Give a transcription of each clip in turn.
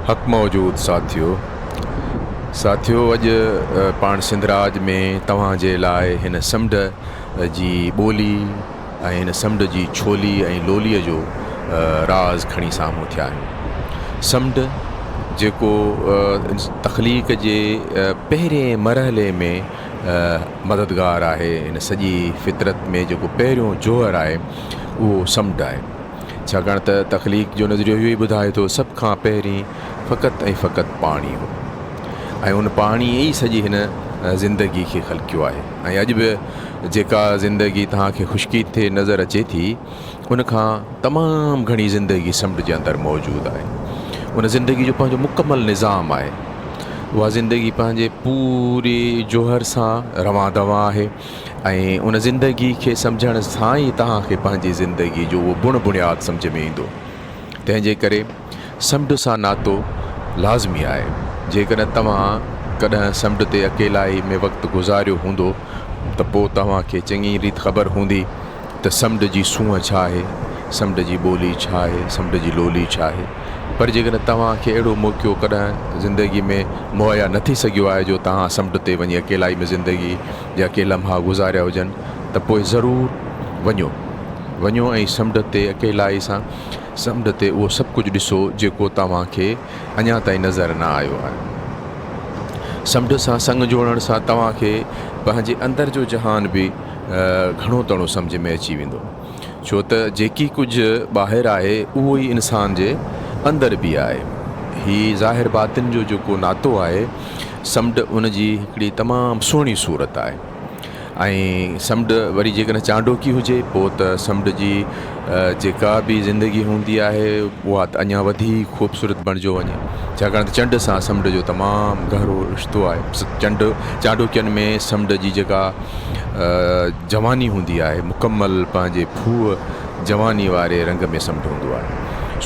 حق موجود ساٿيو ساٿيو اڄ پاڻ سنڌراج ۾ توهان جي لاء هن سمنڊ جي ٻولي ۽ هن سمنڊ جي ڇولي ۽ لوليء جو راز کڻي سامهون ٿيا آهيون. سمنڊ جيڪو تخليق جي پهرين مرحلي ۾ مددگار آهي هن سڄي فطرت ۾ جيڪو پهريون جوهر آهي اهو سمنڊ آهي. ڇاڪاڻ ته تخليق جو نظريو اهو ئي ٻڌائي ٿو سڀ کان پهرين فقط ۽ فقط پاڻي هو ۽ ان پاڻي ئي سڄي هن زندگي کي خلقيو آهي ۽ اڄ به جيڪا زندگي توهان کي خشڪي ٿي نظر اچي ٿي ان کان تمام گهڻي زندگي سمنڊ جي اندر موجود آهي ان زندگي جو پنهنجو مڪمل نظام آهي اها زندگي پنهنجي پوري جوهر سان روان دوان آهي ۽ ان زندگي کي سمجهڻ سان ئي توهان کي پنهنجي زندگي جو اهو بڻ بڻياد سمجهه ۾ ايندو. تنهن جي ڪري سمنڊ سان ناتو لازمي آهي. جيڪڏهن توهان ڪڏهن سمنڊ تي اڪيلائي ۾ وقت گذاريو هوندو ته پوء توهان کي چڱي ريت خبر هوندي ته سمنڊ جي سونهن ڇا آهي، سمنڊ جي ٻولي ڇا آهي، سمنڊ جي لولي ڇا آهي. پر جيڪڏهن توهان کي اهڙو موقعو ڪڏهن زندگي ۾ مهيا نه ٿي سگهيو آهي جو توهان سمنڊ تي وڃي اڪيلائي ۾ زندگي جا ڪي لمحا گذاريا هجن ته پوء ضرور وڃو. وڃو ۽ سمنڊ تي اڪيلائي سان سمنڊ تي اهو سڀ ڪجهه ڏسو جيڪو توهان کي اڃا تائين نظر نه آيو آهي. سمنڊ سان سڱ جوڙڻ سان توهان کي پنهنجي اندر جو جهان به گهڻو تڻو سمجهه ۾ اچي ويندو. ڇو ته جيڪي ڪجهه ٻاهر آهي اهو ئي انسان جي اندر به آهي. هي ظاهر باطن جو جيڪو ناتو آهي سمنڊ ان جي هڪڙي تمام سهڻي صورت آهي ۽ سمنڊ وري جيڪڏهن چانڊوڪي هجي پوء ته سمنڊ جي جيڪا به زندگي هوندي آهي اها ته اڃا وڌيڪ خوبصورت بڻجيو وڃي ڇاڪاڻ ته چنڊ سان سمنڊ جو تمام گهرو رشتو آهي چنڊ چانڊوڪين ۾ سمنڊ جي جيڪا جواني هوندي آهي مڪمل پنهنجي ڦوهه جواني واري رنگ ۾ سمنڊ هوندو آهي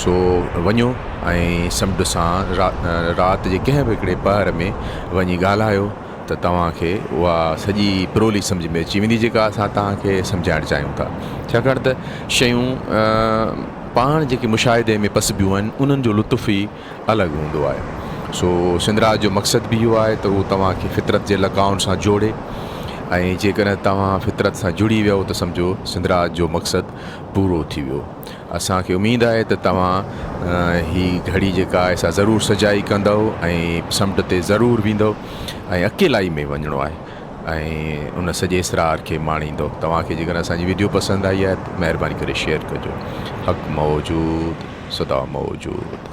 سو وڃو ۽ سمنڊ سان رات جي ڪنهن به هڪڙي پهر ۾ وڃي ڳالهايو ته توهان کي اها سڄي پرولي سمجهه ۾ اچي ويندي جيڪا اسان توهان کي سمجهائڻ چاهيون ٿا ڇاڪاڻ ته شيون پاڻ جيڪي مشاهدي ۾ پسبيون آهن انهن جو لطف ئي الڳ هوندو آهي سو سنڌراج جو مقصد به اهو آهي ته هو توهان کي فطرت جي لقائن سان جوڙي ۽ جيڪڏهن توهان فطرت سان جڙي ويو ته سمجهو سنڌراج جو مقصد پورو ٿي ويو اسان کي اميد آهي ته توهان هي گهڙي جيڪا آهي سا ضرور سجائي ڪندؤ ۽ سمنڊ تي ضرور ويندؤ ۽ اڪيلائي ۾ وڃڻو آهي ۽ ان سڄي اسرار کي ماڻيندؤ توهان کي جيڪڏهن اسان جي ويڊيو پسند آئي آهي ته مهرباني ڪري شيئر ڪجو حق موجود سدا موجود.